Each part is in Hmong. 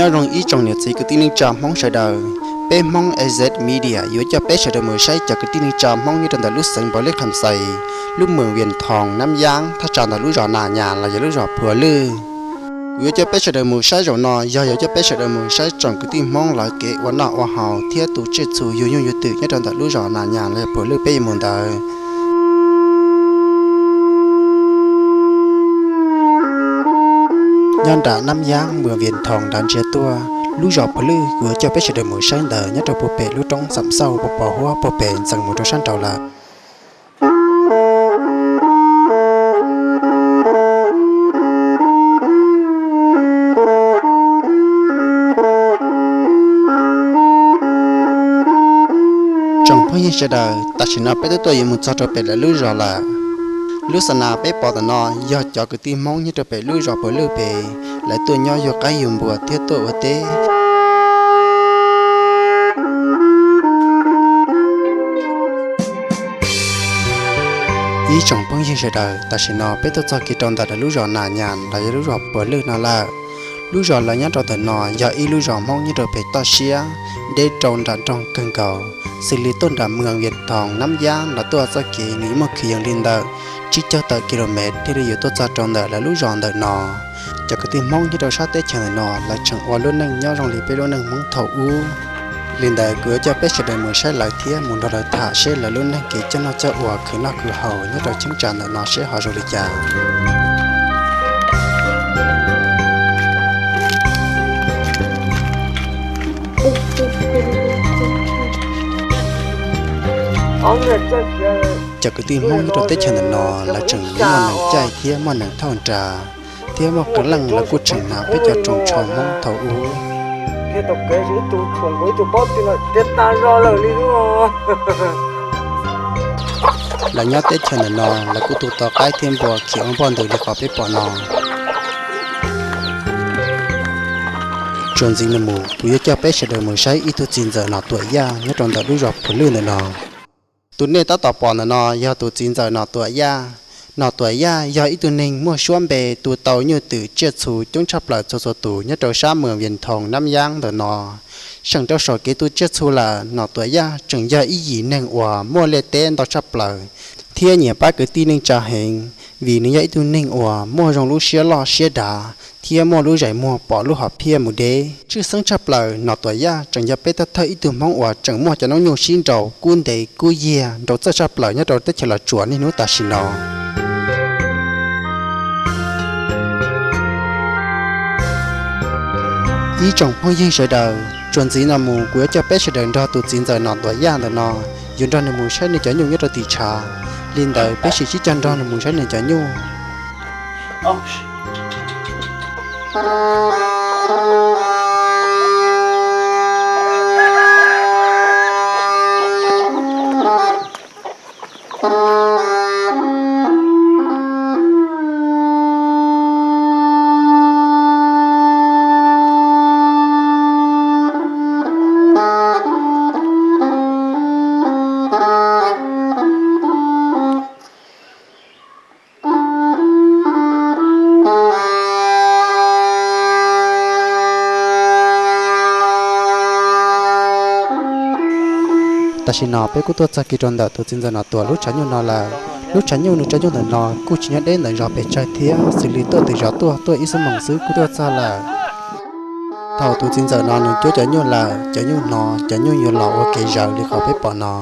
Nyob zoo ib tsoom niam txiv kwv tij neej tsa Hmoob sawv daws, peb Hmoob A Z Media yuav coj peb sawv daws mus saib cov kwv tij neej tsa Hmoob nyob rau ntawm lub xeev Npaus Lej Kham Xais, lub moos Vias Thoos, Nab Yaab, thaj tsam ntawm lub zos Nas Nyas los yog lub zos Phuas Lwj. Kuv yuav coj peb sawv daws mus saib zaum no yog yuav coj peb sawv daws mus saib tsoom kwv tij Hmoob lawv kev ua noj ua haus thiab tu tsiaj txhu yug nyuj yug twm nyob rau ntawm lub zos Nas Nyas los yog Phuas Lwj peb yuav mus ntawd. Nyob nram Nab Yaab, moos Vias Thoos nrad ntsia tuaj, lub zos Phuas Lwj kuv yuav coj peb sawv daws mus saib ntawd nyob rau puag pem lub roob Xam Xauj puag pos huab puag pem ntxees mus rau sab nraud lawm. Tsoom phooj ywg sawv daws, tam sim no peb twb tuaj yuav mus txog rau pem lawv lub zos lawm. Lub xa nas peb pom ntawm no yog cov kwv tij Hmoob nyob rau pem lub zos Phuas Lwj pem, lawv tuaj nyob yug qaib yug npua thiab tuaj ua teb. Ib tsoom phooj ywg sawv daws, tam sim no peb tuaj txog kiag rau ntawm lawv lub zos Nas Nyas los yog lub zos Phuas Lwj no lawm. Lub zos lawv nyob rau ntawm no yog ib lub zos Hmoob nyob rau pem toj siab, deb rau nram nroog kawg nkaus, xws li tuaj nram moos Vias Thoos Nab Yaab los tuaj txoj kev nws muaj kwv yees li ntawm tsib caug tawm kilomev thiaj li yuav tuaj txog rau ntawm lawv lub zos ntawm no. Cov kwv tij Hmoob nyob rau sab teb chaws ntawm no lawv tseem ua lub neej nyob zoo li peb lub neej Hmoob thaum ub. Li ntawd kuv yuav coj peb sawv daws mus saib lawv thiab mus nrog lawv tham seb lawv lub neej kev coj noj coj ua khwv noj khwv haus nyob rau cheeb tsam ntawm no seb ho zoo li cas. Cov kwv tij Hmoob nyob rau teb chaws ntawm no lawv tseem muaj neeg caij thiab muaj neeg thauj nra, thiab muaj qee leej lawv kuj tseem hnav peb cov tsoos tsho Hmoob thaum ub. Lawv nyob teb chaws ntawm no lawv kuj tu tau qaib thiab npua khi ua npoj ntws li qhov peb pom no. Txuas ntxiv no mus kuv yuav coj peb sawv daws mus saib ib tug txiv ntxawm Nom Tuam Yaj nyob rau ntawm lub zos Phuas Lwj ntawm no. Tus nej tab tom pom ntawm no yog tus txiv ntxawm Nom Tuam Yaj. Nom Tuam Yaj yog ib tug neeg muaj suab npe tu tau nyuj twm tsiaj txhu coob tshaj plaws txhua txhua tus nyob rau sab moos Vias Thoos Nab Yaab ntawm no. Seem rau saum kev tu tsiaj txhu lawm, Nom Tuam Yaj tseem yog ib yim neeg uas muaj liaj teb ntau tshaj plaws thiab nyiam pab kwv tij neej tsa heev, vim nws yog ib tug neeg uas muaj zoo lub siab loj siab dav thiab muaj lub zais muag pom lub hom phiaj mus deb. Tshwj xeeb tshaj plaws Nom Tuam Yaj tseem yog peb thawj thawj ib tug Hmoob uas tseem muaj cov noob nyuj sib nraus kub ntev kub yiag nraus txawj tshaj plaws nyob rau teb chaws Los Tsuas niaj hnub tam sim no. Ib tsoom phooj ywg sawv daws, txuas ntxiv no mus kuv yuav coj peb sawv daws nrog tus txiv ntxawm Nom Tuam Yaj ntawm no, yuav nrog nws mus saib nws cov nyuj nyob rau tim tshav. Li ntawd peb sim sib coj nrog nws mus saib nws cov nyuj. Tam sim no peb kuj tuaj txog kiag rau ntawm tus txiv ntxawm Nom Tuam lub tshav nyuj no lawm. Lub tshav nyuj nws tso nyuj ntawm no kuj tsis nyob deb ntawm zos pes tsawg thiab, xws li tuaj twm zos tuaj tuaj ib xuab moos xwb kuj tuaj txog lawm. Thaum tus txiv ntxawm no nws cuab cov nyuj lawm, cov nyuj hnov, cov nyuj yuav los ua kev zaws li qhov peb pom no.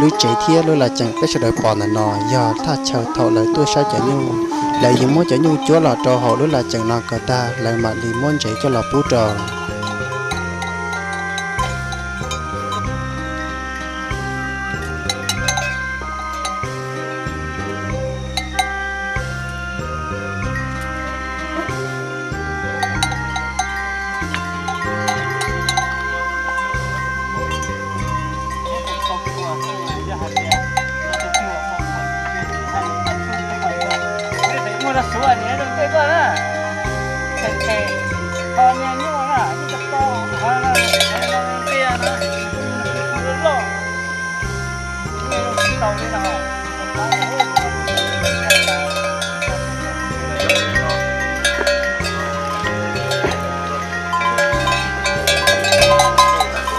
Lub tsev thiab lub laj ceem peb sawv daws pom ntawm no yog thaj chaw thaum lawv tuaj saib cov nyuj. Lawv yuav muab cov nyuj cuab los rau hauv lub laj ceem no kom tag lawv mam li muab ntsev coj los pub rau.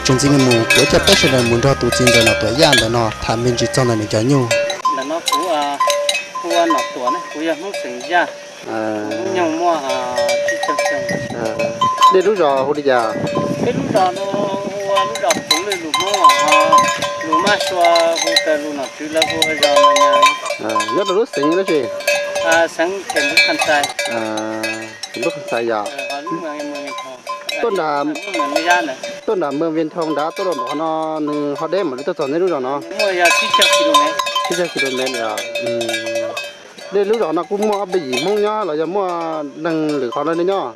Tsis ntxiv no mus kuv coj peb sawv daws mus nrog tus txiv ntxawm Nom Tuam Yaj ntawm no tham me ntsis txog ntawm nws cov nyuj. Ntawm no kuv hu ua Nom Tuam ne, kuv yog Hmoob xeem Yaj. Kuv nyoog muaj tsib caug xyoo. Nej lub zos hu li cas? Peb lub zos no hu ua lub zos Puv Lwj lus Hmoob, lus Mab Sua hu raws lus nom tswv lawv hu ua zos Mas Nyas. Nyob rau lub xeev dab tsi? Xeev Khem Lub Kham Xais. Khem Lub Kham Xais yom. Tuaj nram, tuaj nram Mws Vias Thoo nrad tuaj rau ntawm qhov no, nws ho deb mam li tuaj txog nej lub zos no? Muaj yog tsib caug kilomev. Tsib caug kilomev yom. Nej lub zos no kuj muaj ob peb yim Hmoob nyob los yog muaj neeg lwm qhov no nej nyob?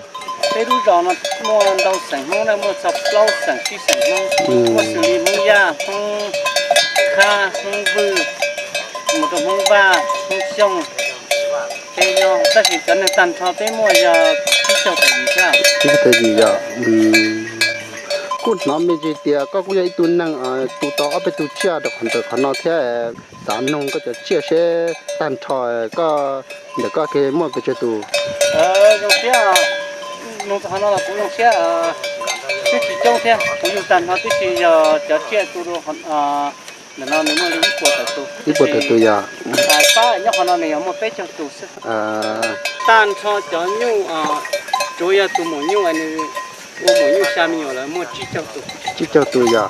Peb lub zos no muaj ntau xeem Hmoob na, muaj txog plaub xeem tsib xeem Hmoob, muaj xws li Hmoob Yaj, Hmoob Khab, Hmoob Vwj, mus rau Hmoob Vaj, Hmoob Xyooj. Peb nyob tab sis cov neeg tag nrho peb muaj yog tsib caug tawm yim thiab. Tsib caug tawm yim yom. Kuj hnov me ntsis tias koj kuj yog ib tug neeg tu tau ob peb tug tsiaj rau qhov ntawm qhov no thiab, xav noog koj cov tsiaj seb tag nrho koj ntawm koj ke muaj pes tsawg tus? Zoo siab, nug txog qhov no los kuv zoo siab, twb tsis coob thiab, kuv yug tag nrho tib si yog cov tsiaj tu rau ntawm no nws muaj li ib puas tawm tus. Ib puas tawm tus yom. Pab nyob qhov no nws yog muaj peb caug tus xwb. Tag nrho cov nyuj, tsuav yog tus maum nyuj, nws ua maum nyuj xya me nyuam lawm muaj tsib caug tus. Tsib caug tus yom.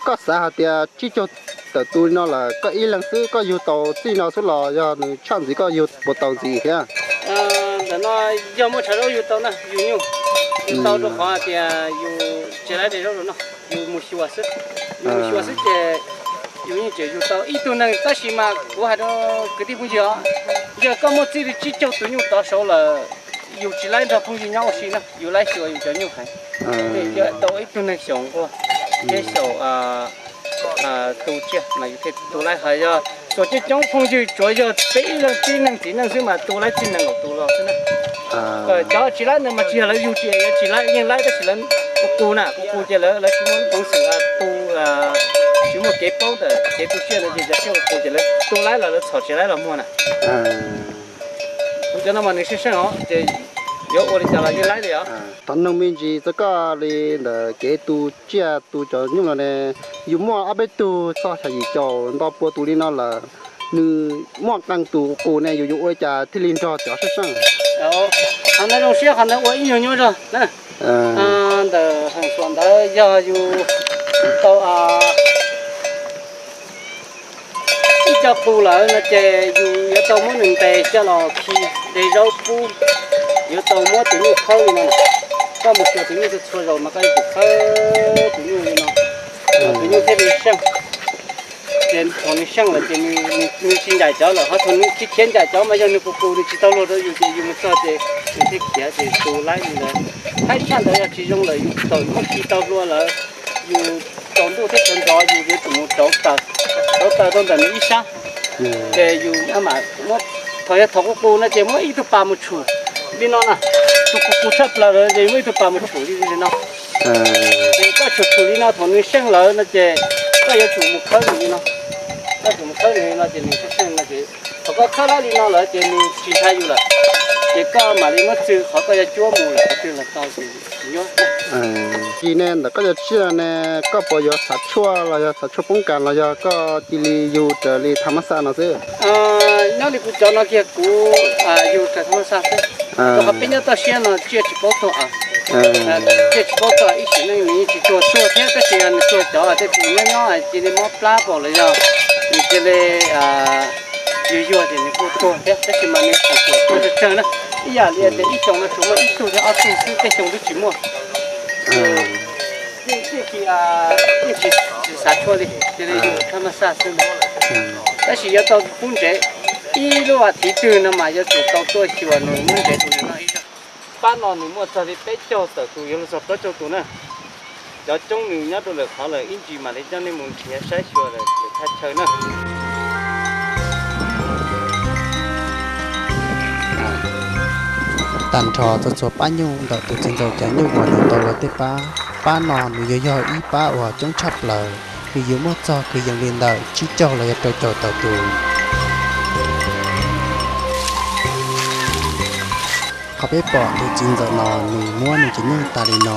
Koj xav hais tias tsib caug tawm tus no lawm koj ib leeg xwb koj yug tau txij no xwb los yog nws tshaj ntxiv koj yug puas tau ntxiv thiab? Ntawm no yog muaj tshav zaub yug tau na, yug nyuj, yug tau rau qhov hais tias yus tsis laib daim zaub rau noj, yus mus xyuas xwb. Yus mus xyuas xwb ces yus yeej tseem yug tau ib tug neeg. Tab sis mas kuv hais rau kwv tij phooj ywg os, yog koj muaj txij li tsib caug tus nyuj tov saud lawm, yus tsis laib nrog phooj ywg nyob ua si na, yus laib xyuas yus cov nyuj heev. Yog tau ib tug neeg xyaum nquag thiab xyaum tu tsiaj mas yus thiaj tu laib. Hos yog txhua coob coob phooj ywg tsuav yog peb ib leeg tib neeg txiv neej xwb mas tu laib txij nees nkaum tus los xwb na. Cov tsis laib ntawd mas tsis yog lawv yug tias yuav tsis laib, yeej laib tab sis lawv qus qus na, qus qus ces lawv lawv tsis muaj lub peev xwm tu, tsis muaj kev paub ntawm kev tu tsiaj no ces cov tsiaj qus qus ces lawv tu laib los lawv txhom tsis laib los muag na. Kuv cov no mas nws seej seej os ces yuav ua li cas los yeej laib li os. Thov noog me ntsis txog koj li ntawm kev tu tsiaj tu cov nyuj no ne, yus muaj ob peb tug txog xya yim caum nto pua tus li no lawm, nws muaj qee tus qus ne yus yuav ua li cas thiaj li nrog cov seej seej? Qhov ntawd zoo siab qhov ntawd ua ib nyuag nyuaj zog na. Ntawm heem xuam ntawd yog yus tau ib co qus lawm no ces yus yuav tau muab nws ntes coj los khi de zaub pub, yuav tau muab tus nyuj khawb li no na. Koj mus xyuas tus nyuj txhua txhua zaus mas koj yuav tsum khawb tus nyuj li no, tus nyuj thiaj li seej. Ces thaum nws seej lawm ces nws tsis ncaim cov lawm, ho thaum nws tsis khiav ncaim cov mas yog nws qus qus nws tsis tau luag rau yus ces yus mus txog ces nws thiaj khiav ces tus laib li ntawd. Thaib tshaj ntawd yog tsis zoo lawm yus txawm muab khi tau hlua lawm, yus tsaus ntuj thiab sawv ntxov yus yuav tsum mus rauv taws, rauv taws rau ntawm nws ib sab. Ces yus mam muab, thaum yog thaum qus qus no ces muab ib tug pas mus tshum li no na, tus qus qus tshaj plaws lawm ces muab ib tug pas mus tshum li no. Ces koj tshum tshum li no thaum nws seej lawm no ces koj yuav tsum mus khawb nws li no. Koj tsum mus khawb nws li no ces nws thiaj seej no ces thaum koj khawb laib li no lawm ces nws tsis ntshai yus lawm, ces koj mam li muab txwv qhov koj yuav cuab mus lawm qhov twg los tau ces tsis nyuaj. Ces ne ntawm koj cov tsiaj ne, koj puas yuav xav tshuaj los yog xav tshuaj poob kas los yog koj cia li yug raws li tham mab xaj no xwb? Nyob li kuv cov no kiag kuv yug raws tham mab xaj xwb. Rau qhov peb nyob toj siab no tsiaj tsis paub tuag, tsiaj tsis paub tuag, ib sim neej nws yeej tsis tuag tuag thiab, tab sis yog nws tuag cov tej tus nyob nyob cia li mob plab pom los yog nws cia li yuag yuag ces nws kuj tuag thiab, tab sis mas nws tseem tuag tsawg tsawg na. Ib yam li tias ib xyoos no tsuas muaj ib tug thiab ob tug xwb, tej xyoo twb tsis muaj. Yeej tsis, yeej tsis xav tshuaj li, cia li yug tham mab xaj xwb ntag. Tab sis yuav tau pub ntsev, ib lub as thiv twg no mas yuav tsum tau tuaj xyuas nws muab ntsev tus nws noj ib zaug. Pab no nws muaj txog li peb caug tawm tus yuav luag txog plaub caug tus na. Cov coob nws nyob rau lwm qhov lawm, ib ntsis mam li coj nej mus nrhiav saib xyuas lawm thaj chaw na. Tag nrho txog txhua pab nyuj ntawm tus txiv ntxawm cov nyuj uas nws tau luag tej pab, pab no nws yuav yog ib pab uas coob tshaj plaws, nws yuav muaj txog kwv yees li ntawm tsib caug los yog rau caum tawm tus. Qhov peb pom tus txiv ntxawm no nws muab nws cov nyuj tas li no,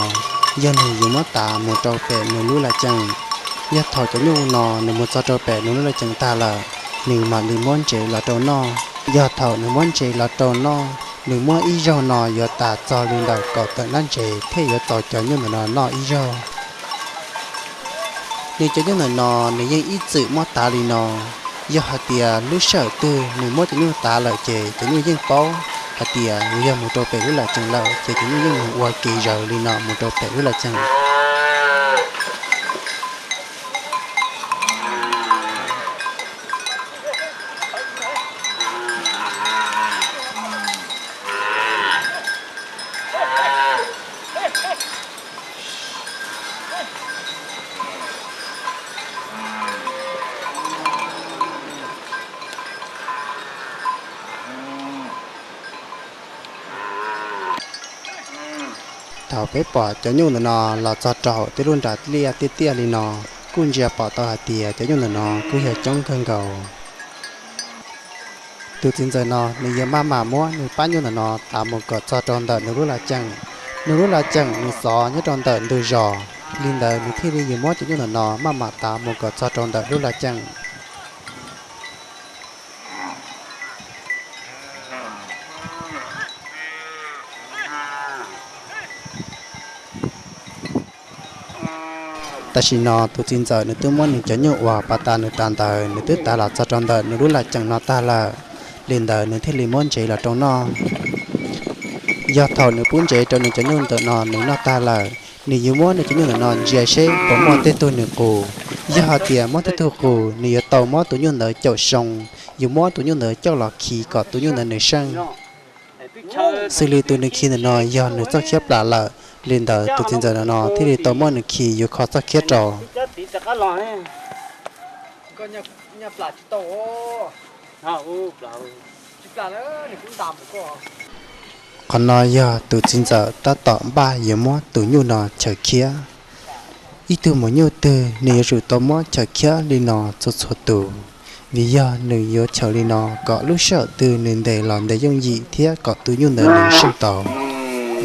yog nws yuav muab tav mus rau pem nws lub laj ceem. Yog thaum cov nyuj no nws mus txog rau pem nws lub laj ceem tag lawm, nws mam li muab ntsev los rau noj. Yog thaum nws muab ntsev los rau noj, nws muab ib zaug no yuav tas txog li ntawm kaum tawm nab ntsev thiaj yuav txaus cov nyuj ntawm no noj ib zaug. Nws cov nyuj ntawm no nws yeej ib txwm muab tav li no. Yog hais tias lub sij hawm twg nws muab cov nyuj tav lawm ces cov nyuj yeej paub hais tias nws yog mus rau pem lub laj ceem lawm, ces cov nyuj yeej mus ua kev zaws li no mus rau pem lub laj ceem. Thaum peb pom cov nyuj ntawm no los txog rau hauv tej lub nram liaj tiaj tiaj li no, kuj ntsia pom tau hais tias cov nyuj ntawm no kuj yog coob kawg nkaus. Tus txiv ntxawm no nws yuav maj mam muab nws pab nyuj ntawm no tav mus kom txog rau ntawm nws lub laj ceem. Nws lub laj ceem nws xov nyob rau ntawm ntug zos, li ntawd nws thiaj li yuav muab cov nyuj ntawm no maj mam tav mus kom txog rau ntawm lub laj ceem. Tam sim no tus txiv ntxawm nws twb muab nws cov nyuj uas pas tas nws tav ntawd nws twb tav los txog rau ntawm nws lub laj ceem no tag lawm, li ntawd nws thiaj li muab ntsev los rau noj. Yog thaum nws pub ntsev rau nws cov nyuj ntawm no nws noj tag lawm, nws yuav muab nws cov nyuj ntawm no ntsia seb puas muaj tej tug nws qus. Yog hais tias muab tej tug qus, nws yuav tau muab tus nyuj ntawd caum xyoo, yuav muab tus nyuj ntawd coj los khi kom tus nyuj ntawd nws seej. Xws li tus nws khi ntawm no yog nws txoj khiab plam lawm, li ntawd tus txiv ntxawm ntawm no thiaj li tau muab nws khi yuav kho txoj khiab rau. Qhov no yog tus txiv ntxawm tab tom npaj yuav muab tus nyuj no chaws khiab. Ib tug maum nyuj twg nws yuav tsum tau muab chaws khiab li no txhua txhua tus, vim yog nws yuav chaws li no kom lub sij hawm twg nws ntes los ntes yooj yim thiab kom tus nyuj ntawd nws seej tau.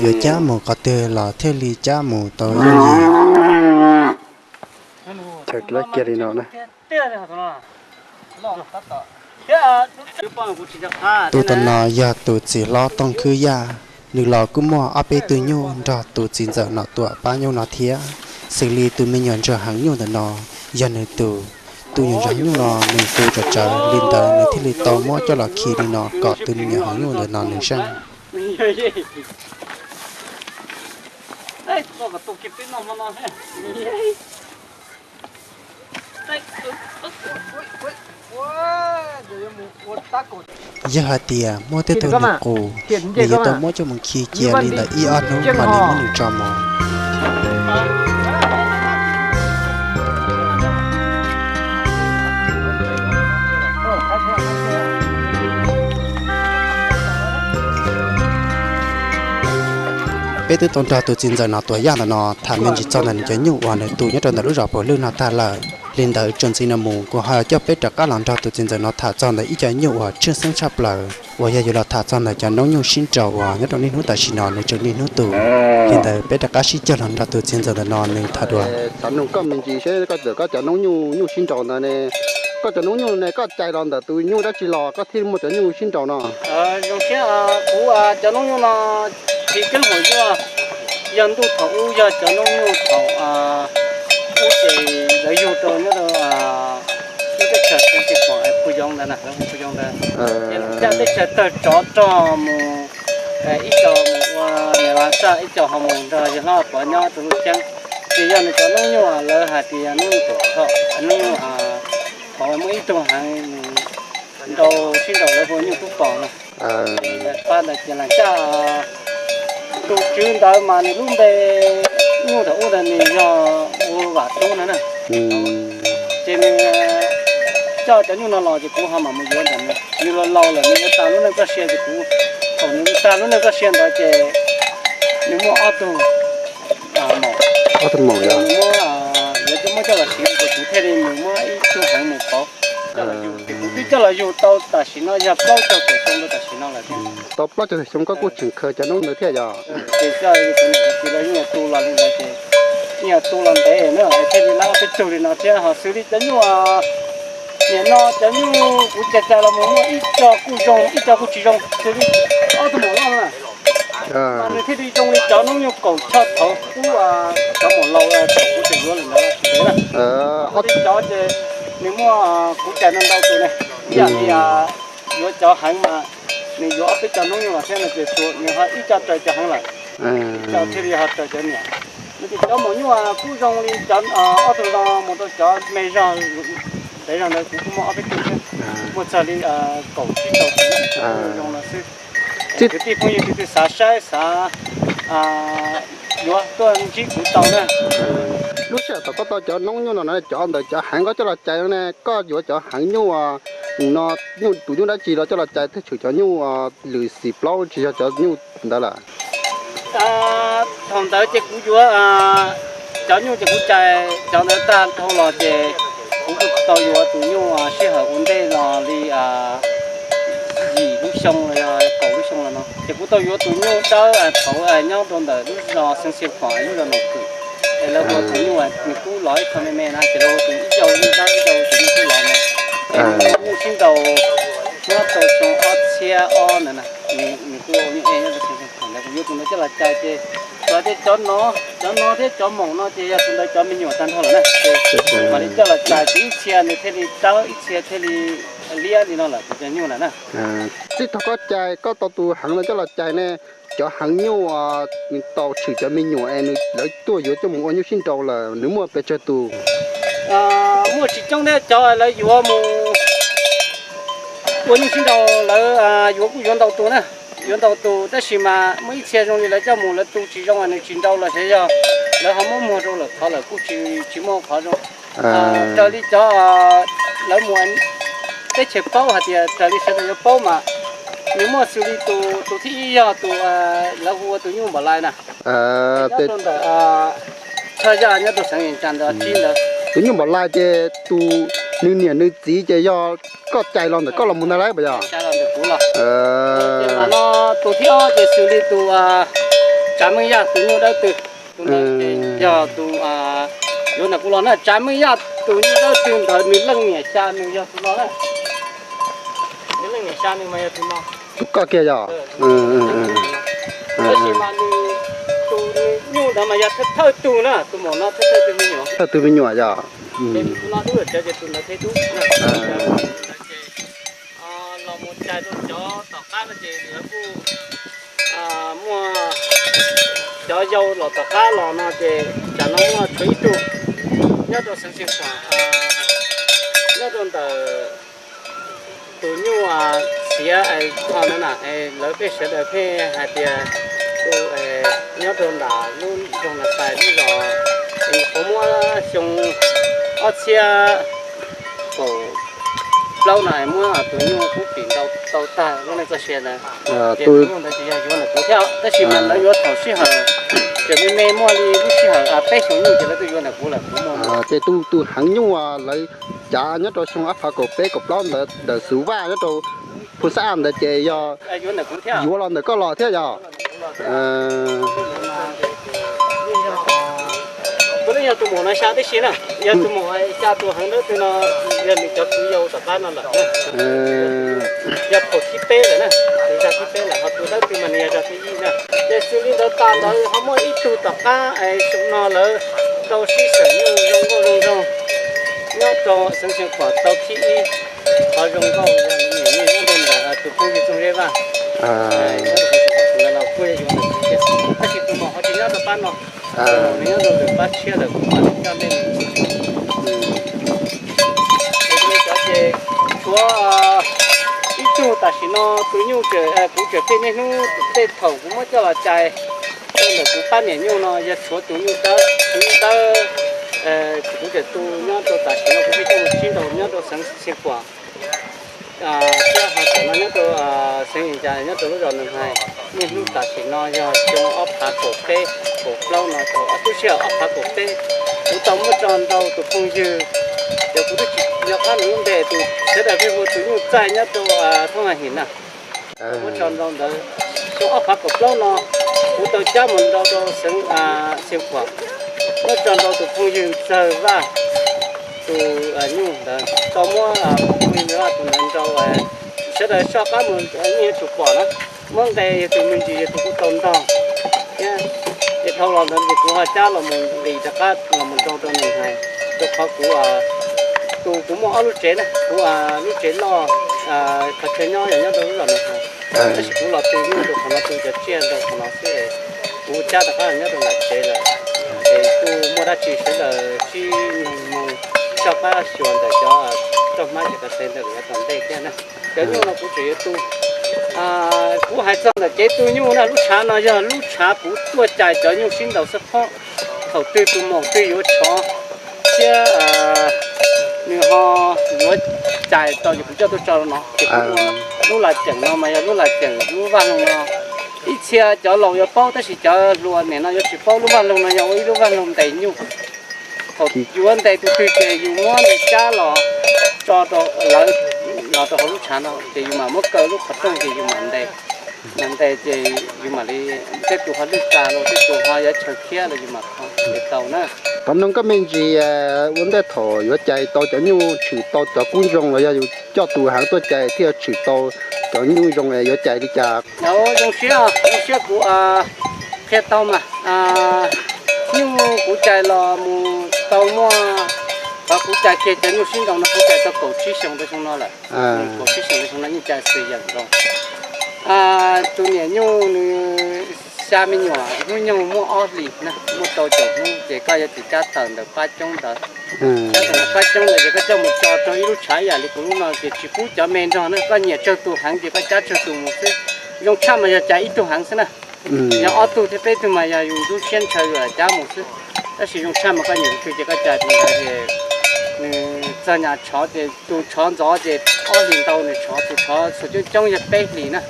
Yuav cab mus qhov twg los thiaj li cab mus tau yooj yim. Chaws kiag li no na. Tus tom no yog tus txiv hlob Tooj Khwb Yaj, nws los kuj muaj ob peb tug nyuj nrog tus txiv ntxawm Nom Tuam pab nyuj no thiab. Xws li tus me nyuam ntsuag heev nyuj ntawm no yog nws tus, tus nyuam ntsuag heev nyuj no nws tu tsawv tsawv li ntawd nws thiaj li tau muab coj los khi li no kom tus me nyuam heev nyuj ntawm no nws seej. Yog hais tias muaj tej tug nws qus, nws yuav tau muab coj mus khi cia li ntawm ib ob hnub mam li muab nws tso mus. Peb twb tau nrog tus txiv ntxawm Nom Tuam Yaj ntawm no tham me ntsis txog ntawm nws cov nyuj uas nws tu nyob rau ntawm lub zos Pus Lwj no tag lawm. Li ntawd txuas ntxiv no mus kuv ho coj peb rov qab los nrog tus txiv ntxawm no tham txog ntawm ib co nyuj uas tshwj xeeb tshaj plaws uas yog yuav los tham txog ntawm cov noob nyuj sib nraus uas nyob rau niaj hnub tam sim no nws tseem niaj hnub tu. Li ntawd peb rov qab sib cog los nrog tus txiv ntxawm ntawm no nws tham dua. Xav nug koj me ntsis seb koj txawm koj cov noob nyuj, nyuj sib nraus ntawd ne, koj cov noob nyuj ne koj cais los ntawm tus nyuj dab tsi los koj thiaj muaj cov nyuj sib nraus no? Zoo siab, kuv cov noob nyuj no tsis keeb hum yuaj, yog ntuj thaum ub yog cov noob nyuj thaum ub ces lawv yug rau nyob rau lub teb chaws Xeev Khuam Phu Yoov ntawd na, Phu Yoov ntawd, ces lawv caj teb chaws tawg tsov rog mus, ib co mus ua niam lav saj, ib co ho mus nrog yawg hlob Pov nyob rau lub ceeb. Ces yog nws cov noob nyuj lawv hais tias noob nyuj txawm thaum, noob nyuj thaum muaj ib tug heev nws nrau sib nraus lawv hu ua nyuj tub pos no. Pab ntawd ces lam caj tus tswv ntawd mas nws lub npe nyuj thaum ub ntawd nws yog ua Vam Tub no na. Ces nws coj cov nyuj no los ces kuv ho mam mus yuav ntawm nws, nws los laus lawm nws yuav tas lub neej txoj sia ces kuv, thaum nws tag lub neej txoj sia ntawd ces nws muaj ob tug maum, ob tug maum, nws muab, yuav muab coj los siv ces kuv thiaj li mus muab ib tug heev mus pauv. Ces kuv twb coj los yug tau tam sim no yog plaub caug tawm xyoo rau tam sim Tau plaub caug tawm xyoo koj kuj tseem khaws cov noob ntawd thiab yog? Ces coj kuv niam kuv txiv lawv yeej yog tu los li ntawd ces yeej yog tu los ntev na thiaj li lab ob peb tug li no thiab ho xws li cov nyuj nim no cov nyuj kuv cais cais los mus muaj ib co kuj zoo ib co kuj tsis zoo xws li ob tug maum loj na. Mas nws thiaj li zoo li cov noob nyuj kaum tshaj thaum ub cov maum laus thaum kuv tseem yuav lawm ntawd tsis ntev na. Ob li cov ces nws muaj kuv cais ntau ntau tus ne, ib yam li yuav cov heev mas nws yuav ob peb cov noob nyuj los thiab no ces tsuas nws ho ib co raws cov heev lawm, ib co thiaj li ho raws cov niam. No ces cov maum nyuj kuj zoo li cov ob tug no mus rau cov me zog ntev zog ntawd kuv kuj muaj ob peb tug thiab, muaj txog li kaum tsib rau tus zoo no xwb. Kwv tij phooj ywg tus twg xav saib xav yuav tuaj ntsib kuv tau na. Lub sij hawm thaum koj tau cov noob nyuj no na, cov ntawd cov heev koj coj los cais no ne, koj yuav cov heev nyuj no, nyuj tus nyuj dab tsi los coj los cais thiaj tshwm cov nyuj lwm xim plaub tsis yog cov nyuj ntawd lawm? Thaum ntawd ces kuv yuav cov nyuj ces kuv cais cov ntawd tag dhau los ces kuv kuj tau yuav tus nyuj sij hawm ua ntej los li yim lub xyoo los yog kaum lub xyoo los no ces kuv tau yuav tus nyuj dawb thaum nyob rau ntawm lub zos Xeev Xia Khuam lub zos Noom Kwm. Es lawv hu tus nyuj nws kub los ib qho me me na ces lawv hu tus ib zaug nyuj dawb ib zaug tus nyuj kub los no. Es nws muaj nyuj sib nraus nyob rau xyoo ob txhiab ob ntawd na, nws kuj ua nyuj ej nyob rau Xeev Xia Khuam ntawd kuv yuav tus ntawd coj los cais ces txawm tias cov no, cov no thiab cov maum no ces yog tus ntawd cov me nyuam tag nrho lawm na ces mam li coj los cais ces ib txhia nws thiaj li dawb ib txhia thiaj li liab li no lawm tus cov nyuj lawm na. Txij thaum koj cais koj tau tus heev no coj los cais ne, cov heev nyuj tau tshwm cov me nyuam es nws lawv tuaj yuav coj mus ua nyuj sib nraus lawm nws muaj pes tsawg tus? Muaj tsis coob thiab cov lawv yuav mus ua nyuj sib nraus lawv yuav kuj yuav ntau tus na, yuav ntau tus tab sis mas muaj ib txhia zoo li lawv coj mus lawv tu tsis zoo nws tsis nraus los xyov yog lawv ho muab muag rau lawm qhov lawm kuj tsis tsis muaj qhov zoo. Raws li cov lawv mus teb chaws paub hais tias raws li sawv daws yuav paub mas nws muaj xws li tus tus thib ib yog tus lawv hu ua tus nyuj npam lais na, nyob rau ntawm Tshaj Yaj nyob rau xeev Yees Cas ntawd tsib ntawd. Tus nyuj npam lais ces tus nws niam nws txiv ces yog koj cais los ntawm koj los mus ntag lauj puas yog? Tus thib ob ces xws li tus Tsav Meej Yaj tus nyuj dawb tw, tus ntawd ces yog tus yuav ntawm kuv los na. Tsav Meej Yaj tus nyuj dawb tw ntawd nws leej niam xya nws yog tus no na. Nws leej niam xya nws mas yog tus no. Tus koj kiag yog? Tab sis mas nws tus nyuj ntawd mas yog thawj tug na, tus maum no thawj thawj tug me nyuam. Thawj tug me nyuam yog? Ces tus no dub lawm ces tus ntawd thiaj dub. Los mus cais rau cov tom qab no ces lawv kuj muaj cov yau los tom qab los no ces tsam no muaj tshuav ib tug nyob rau xeev Xeev Khuam, nyob rau ntawm tus nyuj xiav ho no na, lawv pheej sawv daws pheej hais tias tus nyob rau nram lub nroog Nas Xais lub zos, qhuav muab xyoo ob txhiab kaum plaub no muab tus nyuj kub pim nrau tau tag lub neej txoj sia ntawd. Ces tus nyuj ntawd ces yog yuav ntawm kuv thiab tab sis mas lawv yuav thaum sij hawm tseem me me muaj li lub sij hawm peb xyoos nyuj ces lawv tuaj yuav ntawm kuv lawm kuv muaj. Ces tus tus heev nyuj lawv cav nyob rau xyoo ob phav kaum peb kaum plaub ntawd ntawm Xub Vaj nyob rau Phu Xab Aj ntawd ces yog yuav los ntawm koj los thiab yog? Kuv yeej yog tus maum no xya tib si na, yog tus maum xya tus heev dawb tw no yog nws cov kwv yau tom qab no lawm. Yog thaum thib peb lawm na, tus zag thib peb lawm ho tus dawb tw mas nws yog zag thib ib na. Ces xws li ntawd tas ntawd ho muaj ib tug tom qab es xyoo no lawv tau sib xeem nyuj zoo nkauj zoo nraug nyob rau xeev Xeev Khuam tau thib ib. Qhov zoo nkauj yog nws niam nyob rau ntawm tus phooj ywg Txooj Zeb Vaj. Tus no los kuj yog yuav ntawm kuv thiab, tab sis tus maum ho tsis nyob rau pab no, nws nyob rau ntawm pab tshiab lawm kuv mam li coj nej mus. Ces tshuav ib tug tam sim no tus nyuj kuv tseem pheej niaj hnub tej thaum kuv muab coj los cais rau ntawm kuv pab niam nyuj no yog tshuav tus nyuj dawb, tus nyuj dawb kuv tseem tu nyob rau tam sim no kuv pheej coj mus sib nraus nyob rau xeev Xeev Khuam. Thiab ho tam no nyob rau xeev Yees Cas nyob rau lub zos Nws Hais, niaj hnub tam sim no yog xyoo ob phav kaum peb kaum plaub no tau ob tub sij hawm ob phav kaum peb, kuv tau muab tso nrau tus phooj ywg, cov kuv twb tsis nco qab nws lub npe, tus sawv daws pheej hu tus nyuj txaij nyob rau Thoob Hais Him na. Muab tso nrau ntawd, xyoo ob phav kaum plaub no kuv tau cab mus nrau rau xeev Xeev Khuam, muab tso nrau tus phooj ywg Ntxawg Vaj, tus nyuj ntawd tau muab phooj ywg tus ntawd nrau, sawv daws soj qab mus yeej yuav tsum pom na. Muab nqe yog tus me ntsis yog tus kuj tau ntog thiab. Ces dhau los ntawd ces kuv ho cab los mus nqis rov qab los mus nrau rau nws hais, rau qhov kuv tus kuv muaj ob lub tsev na, kuv lub tsev loj qhov chaw nyob yog nyob rau lub zos nws hais, tab sis kuv los tu nyuj rau qhov no, tu cov tsiaj rau qhov no xwb, kuv cab rov qab los nyob rau nram tsev lawm. Ces kuj muaj dab tsi sawv daws sib nug mus soj qab xyuas ntawm cov roj hmab tsis qas tes ntawm lawv tom ntej thiab na. Cov nyuj no kuv tseem yuav tu. Kuv hais txog ntawm kev tu nyuj na, lub tshav no yog lub tshav kuv tuaj cais cov nyuj sib nraus xab phob. Thaum twg tus maum twg yuav tshov thiab nws ho yuav cais tau ces kuv coj tuaj tso rau no. Ces kuv ua lub laj ceem no mas yog lub laj ceem lub vaj loog no. Ib txhia cov laus yuav paub tab sis cov hluas nim no yuav tsis paub, lub vaj loog no yog ua ib lub vaj loog ntes nyuj. Thaum yuav ntes tus twg ces yus muab nws cab los tso rau lawv, los rau hauv lub tshav no ces yus mam muab kaw lub qhov rooj ces yus mam ntes. Mam ntes ces yus mam li, tej tus ho lwj tas los tej tus ho yuav chaw khiab los yus mam kho ces tau na. Thov noog koj me ntsis, ua ntej thaum yuav cais tau cov nyuj tshwm tau cov kub zoo los yog yus coj tus heev tuaj cais thiaj tshwm tau cov nyuj zoo yuav cais li cas? Zoo siab, zoo siab kuv qhia tau mas. Nyuj kuv cais los mus tau muaj, qhov kuv cais kiag cov nyuj sib nraus no kuv cais tau kaum tsib xyoos rau xyoo no lawm. Kaum tsib xyoos rau xyoo no yeej cais xwm yeem nkaus. Tus niam nyuj nws xya me nyuam, hnub nyoog muaj ob hlis na, muaj rau caum hnub ces koj yuav tsum cab tawm ntawm pab coob ntawd. Cab tawm ntawm pab coob ntawd ces koj coj mus tso rau ib lub tshav ib yam li kuv lub no ces tsis pub cov me nrog na, koj nyiam tsawg tus heev ces koj cab tsawg tus mus xwb. Zoo tshaj mas yog cais ib tug heev xwb na. Yog ob tug thiab peb tug mas yog yus ntub siab ntshaw yus cab mus xwb. Tab sis zoo tshaj mas koj nyiam tus twg ces koj cais tus ntawd ces nws txog nyam tshov ces tus tshov ntxov ces ob hlis ntau nws tshov, tus tshov txhua coob coob yog peb hlis na,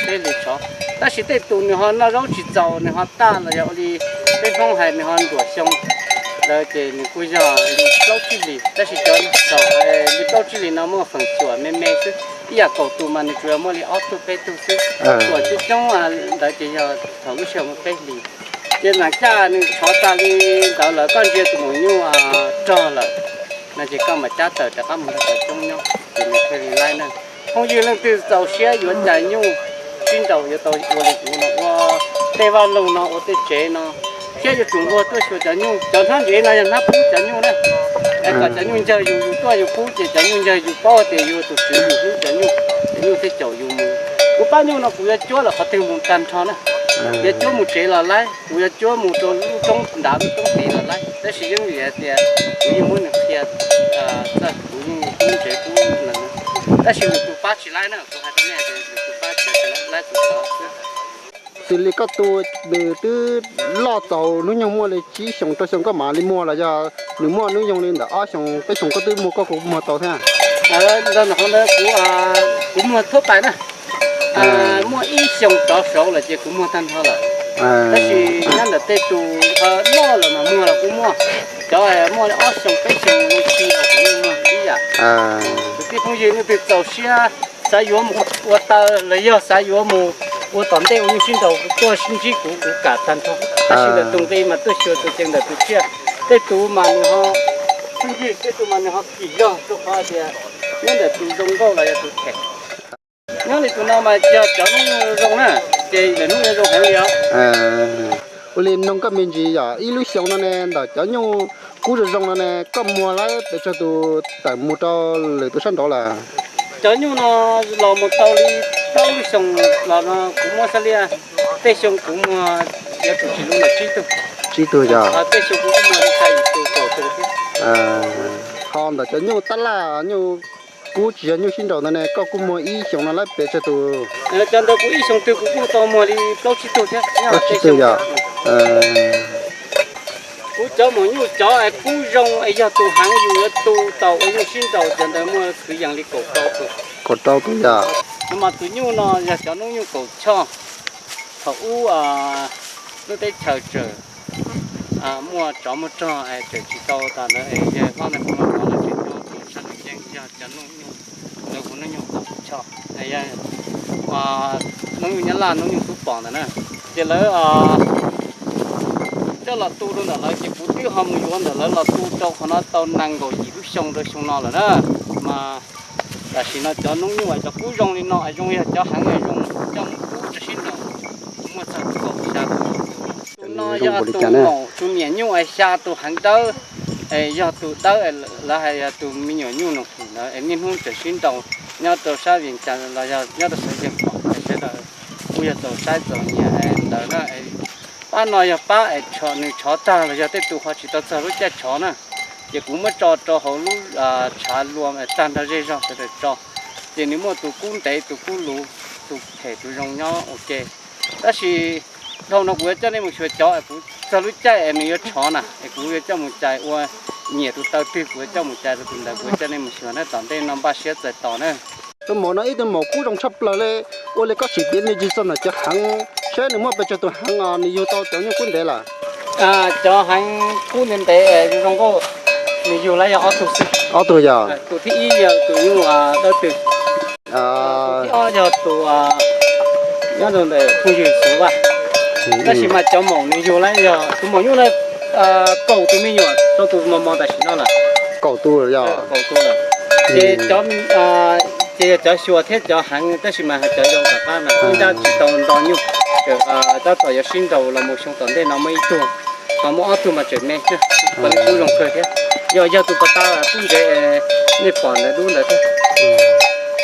peb hlis tshov. Tab sis tej tus nws ho noj zaub tsis txaus nws ho taj los yog ua li peb Hmoob hais nws ho nruam xyoo ntawd ces nws kuj yog li plaub tsib hlis, tab sis cov txaus li plaub tsib hlis no muaj feem xyuam me me xwb. Ib yam kaum tus mas nws tsuas yog muaj li ob tug peb tug xwb. Xyuam coob coob ntawd ces yog thaum lub sij hawm muaj peb hlis. Ces nram caj nws tshov tas li ntawd lawm koj ntsia tus maum nyuj rog lawm no ces koj mam cab tawm rov qab mus nrog cov coob nyob ces nws thiaj li laib na. Phooj ywg leej twg txaus siab yuav cais nyuj sib nraus yuav tau ua li kuv no, ua tej vaj loog no, ua tej tsev no, thiab yuav tsum nquag tuaj xyuas cov nyuj. Cov hnab ntsev no yog hnab pub cov nyuj na. Es kom cov nyuj ncawg yus, yus tuaj yus pub ces cov nyuj ncawg yus paub tias yus tus tswv yus hlub cov nyuj, cov nyuj thiaj caum yus mus. Kuv pab nyuj no kuv yuav cuab lawm qhov twg mus tag nrho na. Yuav cuab mus tsev los laib, kuv yuav cuab mus rau lub roob nrad lub roob tid los laib, tab sis yeej vim hais tias kuv yeej muab nws qhia txawj, kuv yeej pub ntsev pub no. Tab sis nws tus pab tsis laib na, kuv hais rau nej tias nws tus pab tsis laib, tus tod xwb. Xws li koj tu, nws twb loj txaus hnub nyoog muaj li tsib xyoos rau xyoo koj mam li muag los yog nws muaj hnub nyoog li ntawm ob xyoos peb xyoos koj twb muag koj kuj muag tau thiab? Ntawd kuv, kuv muag thuab pais na. Muaj ib xyoos rov saud lawm ces kuv muag tag nrho lawm. Tab sis nyob ntawm tej tus loj lawm mas muag los kuj muaj, cov muaj li ob xyoos peb xyoos li tsis los kuv yeej muag ib yam. Kwv tij phooj ywg leej twg txaus siab xav yuav mus ua taw los yog xav yuav mus ua tom ntej ua nyuj sib nraus tuaj sib ntsib kuv, kuv kam tag nrho. Tab sis lawm tus nqi mas tuaj xyuas tus ceev ntawm tus tsiaj. Tej tus mas nws ho, phooj ywg, tej tus mas nws ho kim zog rau qhov tias nyob ntawm tus zoo nkauj los yog tus them. Nyob li tus no mas yog cov nyuj zoo na, ces lawv hnub yuav zoo heev li os. Ua li noog koj me ntsis yog ib lub xyoo no ne ntawm cov nyuj kub zoo zoo no ne koj muag laib pes tsawg tus tawm mus rau lwm tus sab nraud lawm? Cov nyuj no los mus tau li plaub lub xyoo los no kuv muab xab liaj, tej xyoo kuv muag yuav tsum tsis luv ntawm tsib tug. Tsib tug yog? Tej xyoo kuv kuj muag li xya yim tus kaum tus thiab. Ho ntawm cov nyuj tab laj, nyuj kub tsis yog nyuj sib nraus ntawd ne koj kuj muag ib xyoos no laib pes tsawg tus? Cov ntawd kuv ib xyoos twg kuv kuj tau muag li plaub tsib tug thiab. Plaub tsib tug yog? Kuv cov maum nyuj cov es kub zoo es yog tus heev yus yuav tu tau ua nyuj sib nraus cov ntawd muaj kwv yees li kaum rau tus. Kaum rau tus yog? No mas tus nyuj no yog cov noob nyuj kaum choj. Thaum ub lub teb chaws tseem muaj tsov muaj rog es tseem tsis tau tas ntawd es yawg hlob ntawd kuj muab cov no tseem nyob tus sab nus yeej yog cov noob nyuj. Lawv hu Noob Nyoog Txos Phus Choj, hnub nyoog Nyab Laj Noob Nyoog Tub Pom ntawd na. Ces lawv coj los tu rau ntawm lawv ces kuv twb ho mus yuav ntawm lawv los tu rau qhov no tau nees nkaum yim lub xyoo rau xyoo no lawm na. Mas tam sim no cov noob nyuj uas cov kub zoo li no zoo yog cov heev zoo coj mus kub rau sib nraus, muaj txog kaum xya tus. Tus no yog tus maum tus niam nyuj es xya tus heev dawb, es yog tus dawb lawv hais yog tus me nyuam nyuj Noom Phwm ntawd es niaj hnub tseem sib nraus nyob rau sab Vias Cas los yog nyob rau xeev Vias Cas sawv daws kuj yog txaus saib txaus nyiam ntawd na. Pab no yog pab es nws tshov tag los yog tej tus ho tsis tau txog lub caij tshov na, ces kuv muab tso rau hauv lub tshav lua tag nrho zej zog sawv daws tso. Ces nws muaj tus kub ntev tus kub luv, tus phem tus zoo nyob ua ke. Tab sis dhau no kuv yuav coj nej mus xyuas cov es kuv txog lub caij es nws yuav tshov na es kuv yuav coj mus cais ua, nyiam tus taw twg kuv yuav coj mus cais rau tus ntawd, kuv yuav coj nej mus xyuas na, tom ntej no npaj siab txais tos na. Tus maum no ib tug maum kub zoo tshaj plaws li, ua li koj sim piav me ntsis txog ntawm cov heev, saib nws muaj pes tsawg tus heev os, nws yug tau cov nyuj kub ntev lawm. Cov heev kub ntev ntev zoo zoo nkauj, nws yug lawm yog ob tug xwb. Ob tug yog? Tus thib ib yog tus nyuj dawb tw, tus thib ob yog tus nyob rau ntawm phooj ywg Xus Vaj. Tab sis mas cov maum nws yug lawm yog tus maum nyuj lawm kaum tus me nyuam rau tus mos mos tam sim no lawm. Kaum tus yog? Kaum tus lawm. Ces cov, ces yog cov xyuas thiab cov heev tab sis mas cov zoo tom qab no ib nrab tsis tau nto nyuj, tab tom yuav sib nraus los mus xyoo tom ntej no muaj ib tug, ho muaj ob tug mas tseem me, kuv zoo kawg thiab. Yog yog tus pas tas kub ntsev nej pom ntawd dub ntawd thiab.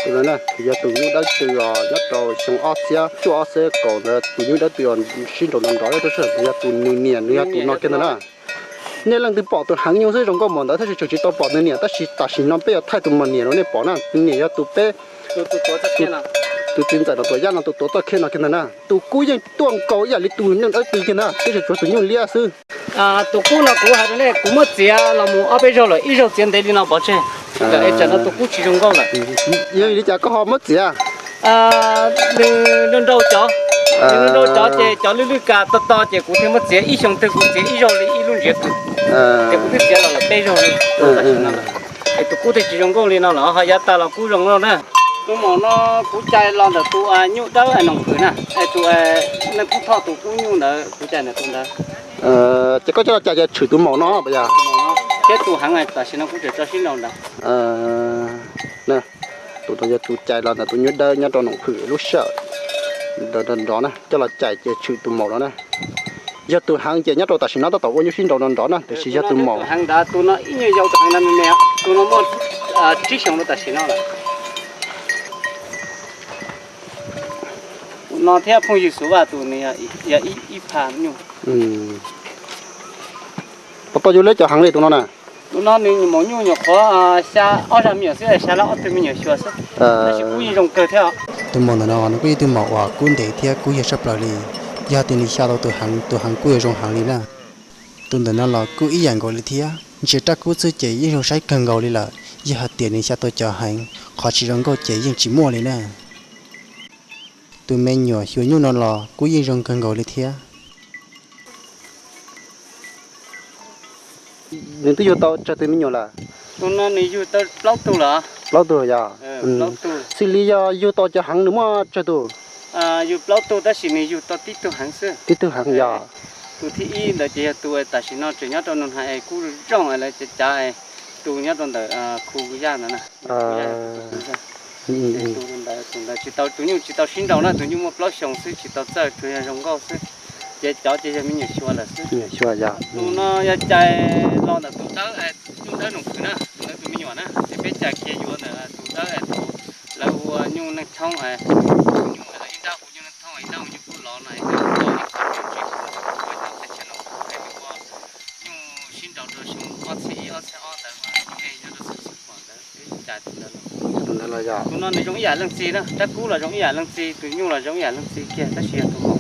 Tus no yog tus nyuj dawb tw os, nyob rau xyoo ob txhiab cuaj ob txhiab kaum ntawd tus nyuj dawb tw os, sib nraus nrov nrov, yog tus nws niam nws yog tus no kiag ntawd na. Nej leej twg pom tus heev nyuj xwb zoo nkauj npaum ntawd tab sis tseem tsis tau pom nws niam, tab sis tam sim no peb yuav thaij tus maum niam rau nej pom na. Nws niam yog tus peb, tus txiv ntxawm no, tus yaj no, tus tuav txoj khej no kiag ntag na. Tus kub yeej tuaj nkaus ib yam li tus nyuj dawb tw kiag ntag, tab sis tshuav tus nyuj liab xwb. Tus kub no kuv hais rau nej, kuv muab txiav los mus ob peb zaug lawm, ib zaug txiav ntev li no pov tseg, es tsam no tus kub tsis zoo nkauj lawm. Yog li cas koj ho muab txiav? Nws nrau nrau cov, nws nrau nrau cov ces cov lwj lwj kas to to ces kuv thiaj muab txiav, ib xyoo twg kuv txiav ib zaug li ib lub ntsiav kws, ces kuv twb txiav los lawm peb zaug li. Es tus kub thiaj tsis zoo nkauj li no los ho yav tas los kub zoo nkauj na. Tus maum no kuv cais los ntawm tus nyuj dawb Noom Phwm na, es tus neeg Phub Thoj tus kub nyuj ntawd kuv cais ntawm tus ntawd. Ces koj coj los cais ces tshwm tus maum no puas yog? Thiab tus heev tam sim no kuv tseem tso sib nraus ntawd. Tus no yog tus cais los ntawm tus nyuj dawb nyob rau Noom Phwm lub sij hawm nrov nrov na, coj los cais ces tshwm tus maum no na. Yog tus heev ces nyob rau tam sim no tab tom ua nyuj sib nraus nrov nrov na, tiam sis yog tus maum. Tus heev ntawd tus no ib nyuag yau tus heev ntawd me me, tus no muaj tsib xyoos rau tam sim no lawm. Tus no thiab phooj ywg Xus Vaj tus nws yog ib pha nyuj. Puas tau yug leb cov heev li tus no na? Tus no nws maum nyuj nyuam qhuav xya ob zag me nyuam xwb, xya lab ob tug me nyuam xyuas xwb, tab sis kub yeej zoo kawg thiab. Tus maum ntawm no nws kuj yog ib tug maum uas kub ntev thiab kub yag tshaj plaws li. Yog hais tias nws xya tau tus heev, tus heev kuj yuav zoo heev li na. Tus ntawm no los kuj ib yam nkaus li thiab, ntsia raj kub xwb ces yeej zoo saib kawg nkaus li lawm. Yog hais tias nws xya tau cov heev, qhov tsis zoo nkauj ces yeej tsis muaj li na. Tus me nyuam xyuas nyuj no los kuj yeej zoo kawg nkaus li thiab. Nws twb yug tau tsawg tus me nyuam lawm? Tus no nws yug tau plaub tug lawm. Plaub tug yog? Xws li yog yug tau cov heev nws muaj tsawg tus? Yug plaub tug tab sis nws yug tau tib tug heev xwb. Tib tug heev yog? Tus thib ib ntawd ces yog tus tam sim no tseem nyob rau Noog Hais es kuj zoo lawv cav cav, tus nyob rau ntawm Khu Yaj ntawd na. Tus ntawd, tus ntawd tsis tau, tus nyuj tsis tau sib nraus na, tus nyuj muaj plaub xyoos xwb tsis tau txawj, tsuas yog zoo nkauj xwb. Ces cov ces yog me nyuam xyuas lawm xwb. Tus no yog cais los ntawm tus dawb, nyuj dawb Noom Phwm na, tus ntawd tus me nyuam na, ces peb cais kiag yuav ntawm tus dawb, lawv hu ua nyuj Neej Thoob, ib nrab hu nyuj Neej Thoob, ib nrab hu nyuj Kub Lov no, ib qho tseem tsis hu ntawm kuv ua cov teb chaws Noom Phwm es nws ua nyuj sib nraus rau xyoo ob txhiab ib ob txhiab ob ntawd, nyob rau xeev Xeev Khuam ntawd, peb cais tus ntawd los. Tus ntawd los yog? Tus no nws zoo ib yam leej txiv na, rab kub los zoo ib yam leej txiv, tus nyuj los zoo ib yam leej txiv kiag tab sis yog tus maum.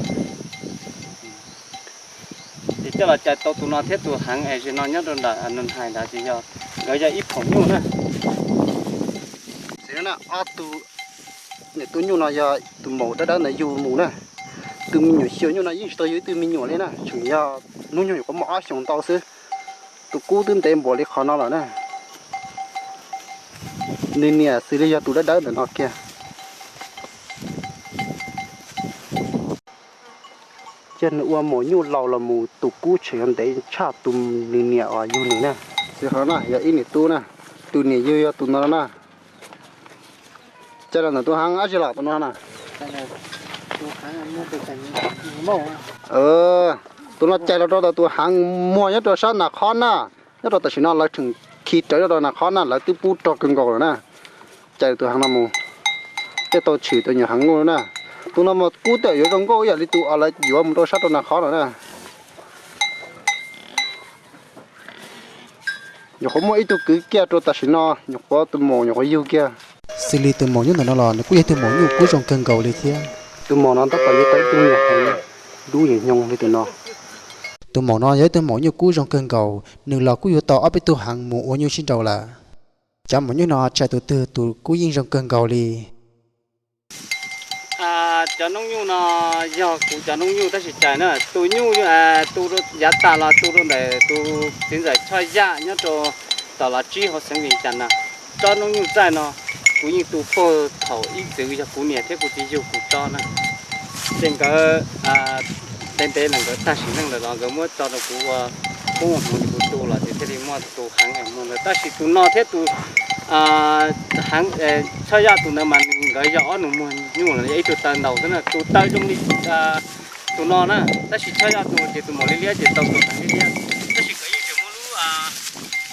Ces coj los cais tau tus no thiab tus heev es zaum no nyob rau ntawm Noog Hais ntawd ces yog, nkawd yog ib phaum nyuj na. Xws li ob tug, niam tub nyuj no yog tus maum dawb dawb ntawd yug mus na. Tus me nyuam xyuas nyuj no yeej tsis tau yug ib tug me nyuam li na, tseem yog hnub nyoog nyuam qhuav muaj ob xyoos ntau xwb. Tus kub twb ntev npaum li qhov no lawm na. Nws niam xws li yog tus dawb dawb ntawm no kiag. Ces nws ua maum nyuj laus los mus tus kub tseem yuav ntev tshaj tus nws niam uas yug nws na. Xws li qhov no na yog ib niam tub na, tus niam yug yog tus no na. Cais los ntawm tus heev dab tsi los tus no na? Tus no cais los rau ntawm tus heev muag nyob rau sab Nas Khob na. Nyob rau tam sim no lawv tseem khi rawv nyob rau Nas Khob na, lawv twb pub rog kawg nkaus lawm na. Cais tus heev no mus, thiaj tau tshwm tus nyuam heev nkauj na. Tus no mas kub twb yuav zoo nkauj ib yam li tus uas lawv yuav mus rau sab rau Nas Khob no na. Nyuam qhuav muaj ib tug kwv kiag rau tam sim no, nyuam qhuav tus maum nyuam qhuav yug kiag. Xws li tus maum nyuj ntawm no los nws kuj yog ib tug maum nyuj kub zoo kawg nkaus li thiab. Tus maum no tab tom yuav tau ib tug niam heev dub nyoog li tus no. Tus maum no yog ib tug maum nyuj kub zoo kawg nkaus, nws los kuj yuav tau ob peb tug heev mus ua nyuj sib nraus lawm. Cov maum nyuj no tshais tus twg tus kub yeej zoo kawg nkaus li. Cov noob nyuj no yog kuv cov noob nyuj tab sis cais na, tus nyuj tu yav tas los tu rau ntawm tus txiv ntxawm Choj Yaj nyob rau tom Los Tsib hauv xeev Vias Cas na. Tsob noob nyuj txaij no kuv yeej tu puag thaum ib txwm yog kuv niam thiab kuv txiv yug kuv tsob na. Ces nkawd ntev ntev lawm nkawd tag sim neej lawm los nkawd muab tso rau kuv ua poob ua hmoov ces kuv tu los ces thiaj li muaj tus heev muag ntawd. Tab sis tus no thiab tus heev, Choj Yaj tus ntawd mas nkawd yog ob nus muag nyuj los yog ib tug taw ntaus xwb na, tus taw zoo li tus no na. Tab sis Choj Yaj tus ces tus maum liab liab ces tau tus heev liab liab. Tab sis nkawd yeej tseem muaj lub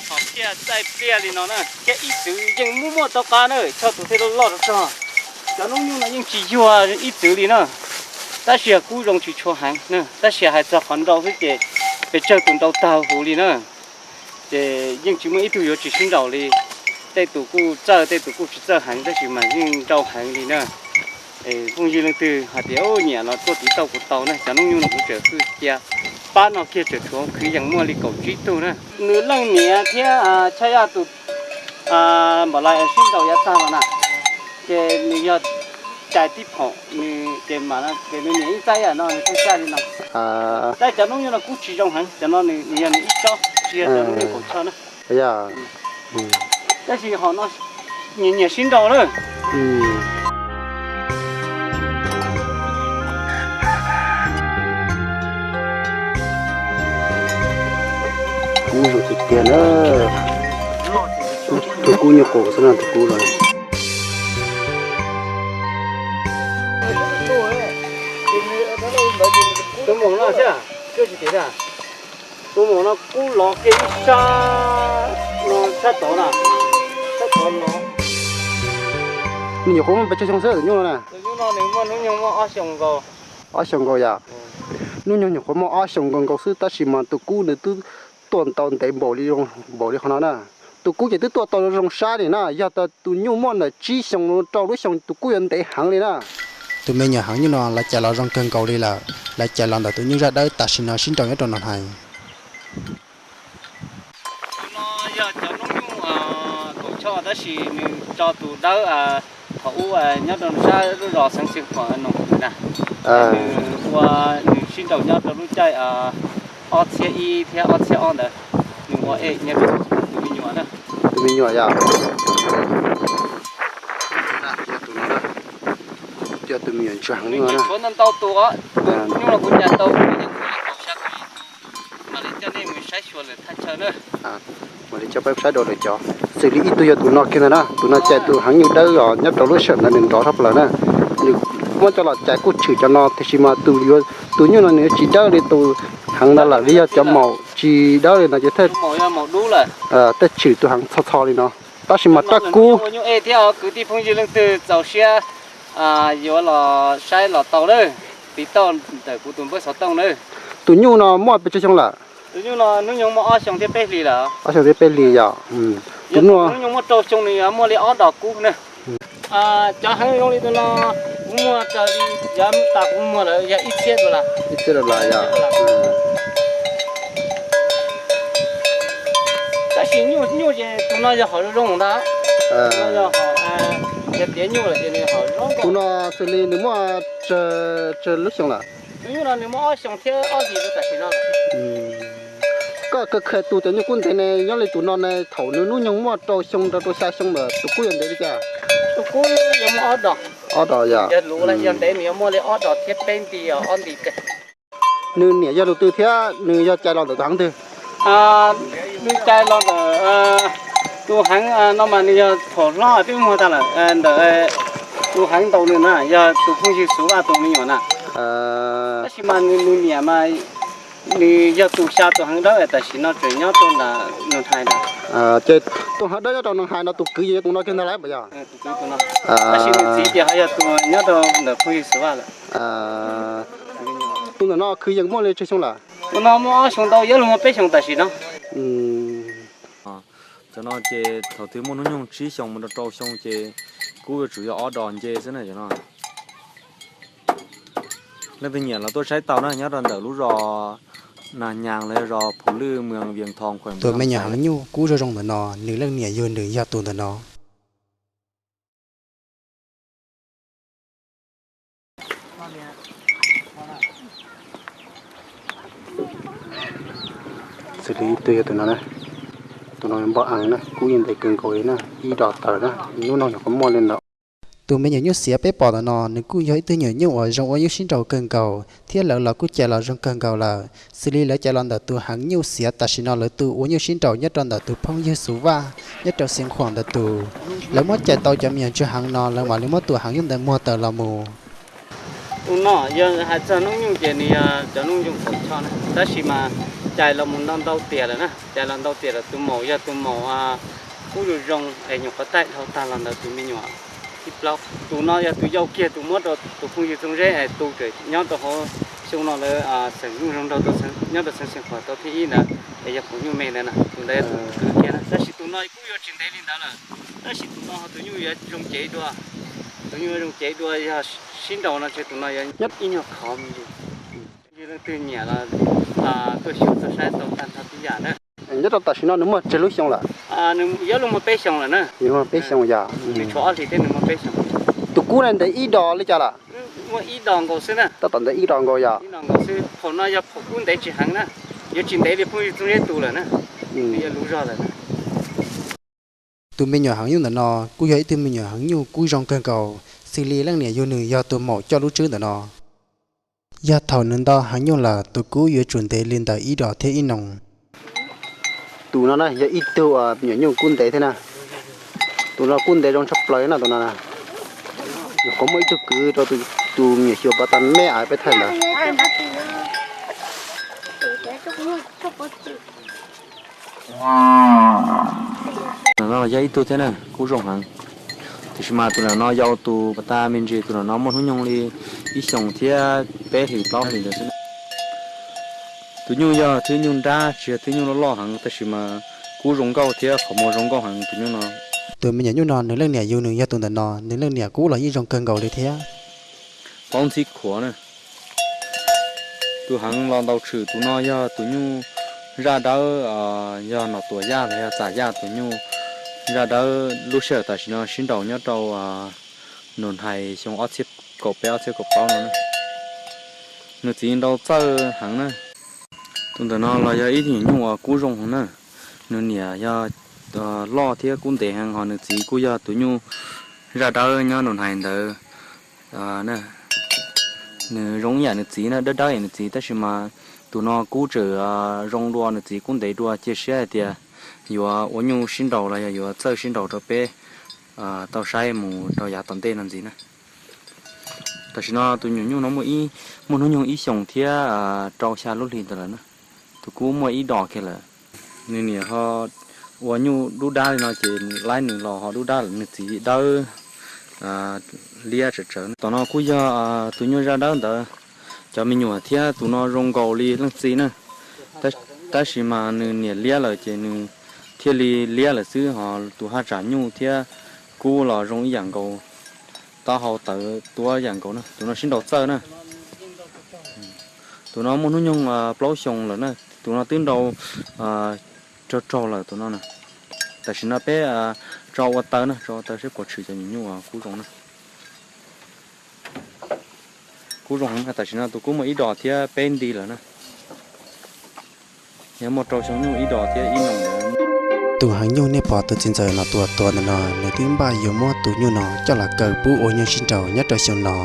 hom phiaj txaij pliaj li no na, thiab ib txwm yeej muaj muaj tau qab na, Choj tus thiaj loj loj rog rog. Cov noob nyuj no yeej tsis yuag ib txwm li na. Tab sis kub zoo tsis tshua heev na, tab sis hais txog qhov nrau xwb ces pes tsawg tus nrau tag huv li na. Ces yeej tsis muaj ib tug yuav tsis sib nraus li. Tej tus kuj txawj tej tus kuj tsis txawj heev tab sis mas yeej nrau heev li na. Phooj ywg leej twg hais tias nyiam los tuaj tiv tauj kuv tau na, cov noob nyuj no kuv tseem hwj cia pab no kiag tseem tshuav khwv yees muaj li kaum tsib tug na. Nws leej niam thiab Choj Yaj tus npam lais sib nraus yav tag los na, ces nws yog cais tib phaum nws ces mas ces nws niam ib txaib yam no nws thiaj cais li no. Tab cov noob nyuj no kuj tsis zoo heev, cov no nws yog nws ib tsob, tsis yog cov noob nyuj kaum tshoj na. Tab sis hom no nyiam nyiam sib nraus na. Kub zoo tiag tiag na. Tus kub nyuj qus xwb no tus kub los. Tus maum no thiab, tus maum no kub los kiag ib sab no sab tod na, sab tod no. Nws nyuam qhuav muaj pes tsawg xyoo xwb tus nyuj no na? Tus nyuj no nws muaj hnub nyoog muaj ob xyoos nkaus. Ob xyoos nkaus yom. Hnub nyoog nyuam qhuav muaj ob xyoos nkaus nkaus xwb tab sis mas tus kub nws twb tuaj tau ntev npaum li, npaum li qhov no na. Tus kub ces twb tuaj tau zoo sab li na, yog tias tus nyuj muaj ntawm tsib xyoos rau lub xyoo tus kub yuav ntev heev li na. Tus me nyuam heev nyuj no lawv cais los zoo kawg nkaus li lawm, lawv cais los ntawm tus nyuj zaj dawb tam sim no sib nraus nyob rau no hais. Tus no yog cov noob nyuj kaum tshoj tab sis nws tso tus dawb thaum ub nyob rau sab lub zos xeev Xeev Khuam no na. Nws ua, nws sib nraus nyob rau lub caij ob txhiab ib thiab ob txhiab ob ntawd, nws ua ej nyob rau tus me nyuam na. Tus me nyuam yog, yog tus me nyuam ntsuag heev no na. Tshuav ntau tus, tus nyuj no kuv cais tau, kuv cais tau xya tus, mam li coj nej mus saib xyuas lawm thaj chaw na. Mam li coj peb saib dua lawm cov. Xws li ib tug yog tus no kiag ntag na, tus no cais tus heev nyuj dawb os, nyob rau lub sij hawm ntawd nws nrov tshaj plaws na. Nws muab coj los cais kuj tshwm cov no tiam sis mas tus, tus nyuj no nws yuav tsis dawb li tus heev ntawd lawm vim yog cov maum tsis dawb li ntawd ces thiaj tshwm tus heev txho txho li no. Tab sis mas rab kub thiab kwv tij phooj ywg leej twg txaus siab yuav los saib los tau na, tiv tauj ntawm kuv tus npawb xov tooj na. Tus nyuj no muaj pes tsawg xyoo lawm? Tus nyuj no hnub nyoog muaj ob xyoo thiab peb hlis lawm. Ob xyoo thiab peb hlis yom. Tus nyuj muaj rau xyoo nws yuav muaj li ob dos kub na. Cov heev zoo li tus no kuv muag raws li yav tas kuv muag lawm yog ib txhiab dollar. Ib txhiab dollar yom. Tab sis nyuj, nyuj ces tus no yog hom zoo zoo ntag. Yog hom, yog tiav nyuj lawm ces nws hom zoo. Tus no xws li nws muaj tsawg lub xyoo lawm? Tus nyuj no nws muaj ob xyoos thiab ob hlis rau tam sim no lawm. Kawg kawg tus cov nyuj kub ntev ne nyob li tus no ne thaum nws hnub nyoog muaj rau xyoo rau rau xya xyoo mas tus kub yuav ntev li cas? Tus kub yuav muaj ob dos. Ob dos yog? Yog luv los yog ntev nws yuav muaj li ob dos thiab peb nti os, ob nti kawg. Nws niam yog tus twg thiab nws yog cais los ntawm tus heev twg? Nws cais los ntawm tus heev no mas nws yog thaum hlob peb muag tag lawm ntawm tus heev ntaus nws na yog tus phooj ywg Xuv Vaj tus me nyuam na. Tab sis mas nws niam mas nws yog tus xya tus heev dawb tam sim no tseem nyob rau ntawm Noog Hais ntawd. Ces tus heev dawb nyob rau Noog Hais no tus kwv yog tus no kiag ntag lawm puas yog? Tab sis nws txiv ces ho yog tus nyob rau ntawm phooj ywg Xuv Vaj lawm. Tus ntawm no khwv yees muaj li tsawg xyoo lawm? Tus no muaj ob xyoo ntau, yuav luag muaj peb xyoos tam sim no. Cov no ces thaum twg muaj hnub nyoog tsib xyoos mus rau rau xyoo ces kub yuav tsum yog ob dos nce xwb na cov no. Leej twg nyiam los tuaj saib tau na, nyob rau ntawm lub zos Nag Nyas los yog zos Phuv Lwj, moos Vias Thos, khuam. Tus me nyuam heev nyuj kub zoo zoo ntawm no, nws leej niam yug nws yog tus ntawm no. Xws li ib tug yog tus no na, tus no npoj ees na, kub yeej ntev kawg nkaus li na, ib dos tawm na, hnub no nyuam qhuav muaj li ntawd. Tus me nyuam nyuj xiav peb pom ntawm no nws kuj yog ib tug nyuam nyuj uas zoo ua nyuj sib nraus kawg nkaus thiab lawv los kuj cais los zoo kawg nkaus lawm. Xws li lawv cais los ntawm tus heev nyuj xiav tam sim no lawv tus ua nyuj sib nraus nyob rau ntawm tus phooj ywg Xuv Vaj nyob rau Xiav Khuam ntawd tus. Lawv muab cais tau cov me nyuam tsw heev no lawv mam li muab tus heev nyuj ntawd muag tawm los mus. Tus no yog hais txog noob nyuj ces nws yog cov noob nyuj kaum choj na, tab sis mas cais los mus ntau ntau tiam lawm na, cais los ntau tiam lawm. Tus maum yog tus maum kub zoo zoo es nyuam qhuav taij dhau tag los ntawd tus me nyuam thib plaub. Tus no yog tus yau kiag tus muab rau tus phooj ywg Txooj Zeb es tu tseem nyob rau hauv xyoo no lawv xeem nyuj zoo nraug nyob rau xeev Xiav Khuam tau thib ib ntawd es yog pum nyuj me ntawd na, tus ntawd yog tus kwv kiag na, tab sis tus no kuj yuav tsis ntev li ntawd lawm. Tab sis tus no ho tus nyuj yuav zoo cev dua, tus nyuj yuav zoo cev dua yog sib nraus no ces tus no yuav ib nyuag khov me ntsis. Leej twg nyiam los tuaj xyuas tuaj saib tau tag nrho tib yam na. Nyob rau tam sim no nws muaj tsawg lub xyoo lawm? Nws yuav luag muaj peb xyoos lawm na. Yuav luag peb xyoos yog? Nws tshuav ob hlis thiab nws muaj peb xyoos. Tus kub na ntev ib dos li cas lawm? Muaj ib dos nkaus xwb na. Tab tom ntev ib dos nkaus yog? Ib dos nkaus xwb, phaum no yog phaum kub ntev tsis heev na, yuav tsis ntev li phooj ywg Txooj Zeb tus lawm na. Nws yuav luv zog lawm na. Tus me nyuam heev nyuj ntawm no kuj yog ib tug me nyuam heev nyuj kub zoo kawg nkaus, xws li leej niam yug nws yog tus maum coj lub tswb ntawm no. Yog thaum nws nto heev nyuj lawm tus kub yuav tsum ntev li ntawm ib dos thiab ib noos. Tus no na yog ib tug me nyuam nyuj kub ntev thiab na. Tus no kub ntev zoo tshaj plaws na tus no na. Nyuam qhuav muaj ib tug kwv rau tus me nyuam xyuas pas tas me av peb thaij ntawd. Tus no yog ib tug thiab na, kub zoo heev. Tiam sis mas tus ntawm no yau tus pas tas me ntsis, tus ntawm no muaj hnub nyoog li ib xyoos thiab peb hlis plaub hlis ntawd xwb. Tus nyuj yog thwb nyuj nrab, tsis yog thwb nyuj loj loj heev, tab sis mas kub zoo nkauj thiab qhov muag zoo nkauj heev tus nyuj no. Tus me nyuam nyuj no nws leej niam yug nws yog tus ntawm no, nws leej niam kub los yeej zoo kawg nkaus li thiab. Plaub ntxhib khuav na. Tus heev los ntaus tshwm tus no yog tus nyuj zaj dawb, yog Nom Tuam Yaj los yog Txam Yaj tus nyuj zaj dawb lub sij hawm tam sim no sib nraus nyob rau Nus Hais xyoo ob txhiab kaum peb ob txhiab kaum plaub no na. Nws txiv nrau txawj heev na. Tus ntawm no los yog ib tug nyuam nyuj uas kub zoo heev na. Nws niam yog loj thiab kub ntev heev, ho nws txiv kuj yog tus nyuj zaj dawb nyob Nus Hais ntawd. Nws zoo ib yam nws txiv na, dawb dawb yam nws txiv, tab sis mas tus no kub tseem zoo dua nws txiv, kub ntev dua. Cia siab hais tias yuav ua nyuj sib nraus los yog yuav txawj sib nraus rau peb tau saib mus rau yav tom ntej no ntxiv na. Tam sim no tus nyuam nyuj no muaj hnub nyoog ib xyoos thiab rau xya lub hli ntawd lawm na. Tus kub muaj ib dos kiag lawm. Nws niam ho ua nyuj dub dab li no ces laib nws los ho dub dab lawm, nws txiv dawb liab tsawv tsawv. Tom no kuj yog tus nyuj zaj dawb ntawd cov me nyuam thiab, tus no zoo nkaus li leej txiv na. Tab sis mas nws niam liab lawm ces nws thiaj li liab lawm xwb, ho tus haj tsam nyuj thiab kub los zoo ib yam nkaus, taub hau tawv tuab yam nkaus na. Tus no sib nraus txawj na. Tus no muaj hnub nyoog plaub xyoos lawm na. Tus no twb nrau raug raug lawm tus no na. Tam sim no peb tso ua taw na, tso ua taw seb puas tshwm cov nyuam nyuj uas kub zoo na. Kub zoo heev, tam sim no tus kub muaj ib dos thiab peb nti lawm na. Yog muaj rau xyoo nyuj ib dos thiab ib noo ntawd. Tus heev nyuj nej pom tus txiv ntxawm Nom Tuam tuav ntawm no, nws twb npaj yuav muab tus nyuj no coj los kaw pub ua nyuj sib nraus nyob rau xyoo no,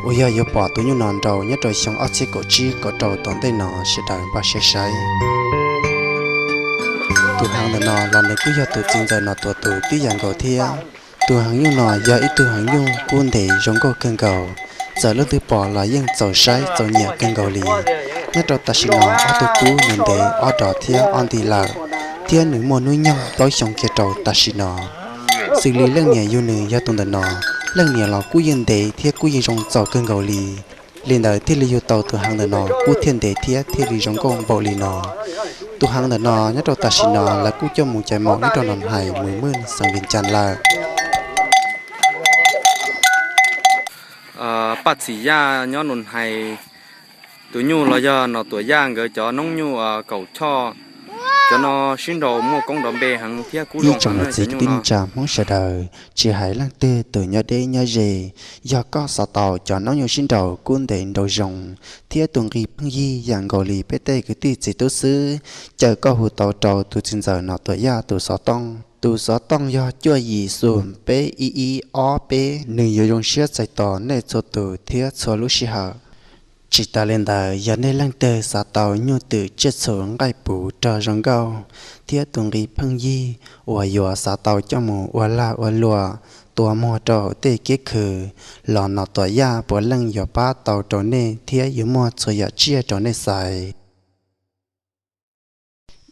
uas yog yuav pom tus nyuj no nraus nyob rau xyoo ob txhiab kaum tsib kaum rau tom ntej no sawv daws npaj siab saib. Tus heev ntawm no los nws kuj yog tus txiv ntxawm Nom Tuam tus tib yam nkaus thiab. Tus heev nyuj no yog ib tug heev nyuj kub ntev zoo nkauj kawg nkaus, txawm leej twg pom los yeej txaus saib txaus nyiam kawg nkaus li. Nyob rau tam sim no ob tug kub nws ntev ob dos thiab ob nti lawm, thiab nws muaj hnub nyoog plaub xyoo kiag rau tam sim no. Xws li leej niam yug nws yog tus ntawm no, leej niam los kuj yeej ntev thiab kuj yeej zoo txaus kawg nkaus li. Li ntawd thiaj li yug tau tus heev ntawm no kuj thiaj ntev thiab thiaj li zoo nkauj npaum li no. Tus heev ntawm no nyob rau tam sim no lawv kuj coj mus cais maum nyob rau Noo Hais Mws Mws xeev Vias Cas lawm. Paj Txhim Yaj nyob Noo Hais, tus nyuj los yog Nom Tuam Yaj nkawd cov noob nyuj kaum choj. Cov no sib nraus muaj koob nrov npe heev thiab kub zoo heev. Ib tsoom niam txiv kwv tij neej tsa Hmoob sawv daws, tsis hais leej twg tus nyob deb nyob ze, yog koj xav tau cov noob nyuj sib nraus kub ntev nraus zoo thiab tus nqi pheej yig yam nkaus li peb tej kwv tij txiv tub xwb, ces koj hu tau rau tus txiv ntxawm Nom Tuam Yaj tus xov tooj. Tus xov tooj yog cuaj yim xus peb ib ib ob peb. Nws yuav zoo siab txais tos nej txhua tus thiab txhua lub sij hawm. Tsis tas li ntawd, yog nej leej twg xav tau nyuj twm tsiaj txhu nqaij puv rog zoo nkauj thiab tus nqi pheej yig uas yuav xav tau coj mus ua lag ua luam, tua muag rau hauv tej kiab khw, los Nom Tuam Yaj puav leej yuav pab tau rau nej thiab yuav muaj txhua yam tsiaj rau nej xaiv.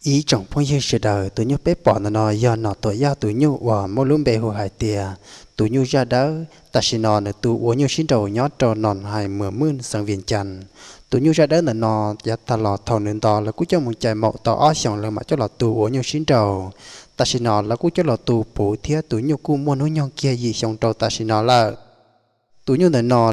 Ib tsoom phooj ywg sawv daws, tus nyuj peb pom ntawm no yog Nom Tuam Yaj tus nyuj uas muaj lub npe hu hais tias tus nyuj zaj dawb. Tam sim no nws tus ua nyuj sib nraus nyob rau Noo Hais Mws Mws xeev Vias Cas. Tus nyuj zaj dawb ntawm no yav tag los thaum nws nto lawv kuj coj mus cais maum tau ob xyoos lawv mam coj los tu ua nyuj sib nraus. Tam sim no lawv kuj coj los tu puv thiab tus nyuj kuj muaj hnub nyoog kiag yim xyoo rau tam sim no lawm. Tus nyuj ntawm no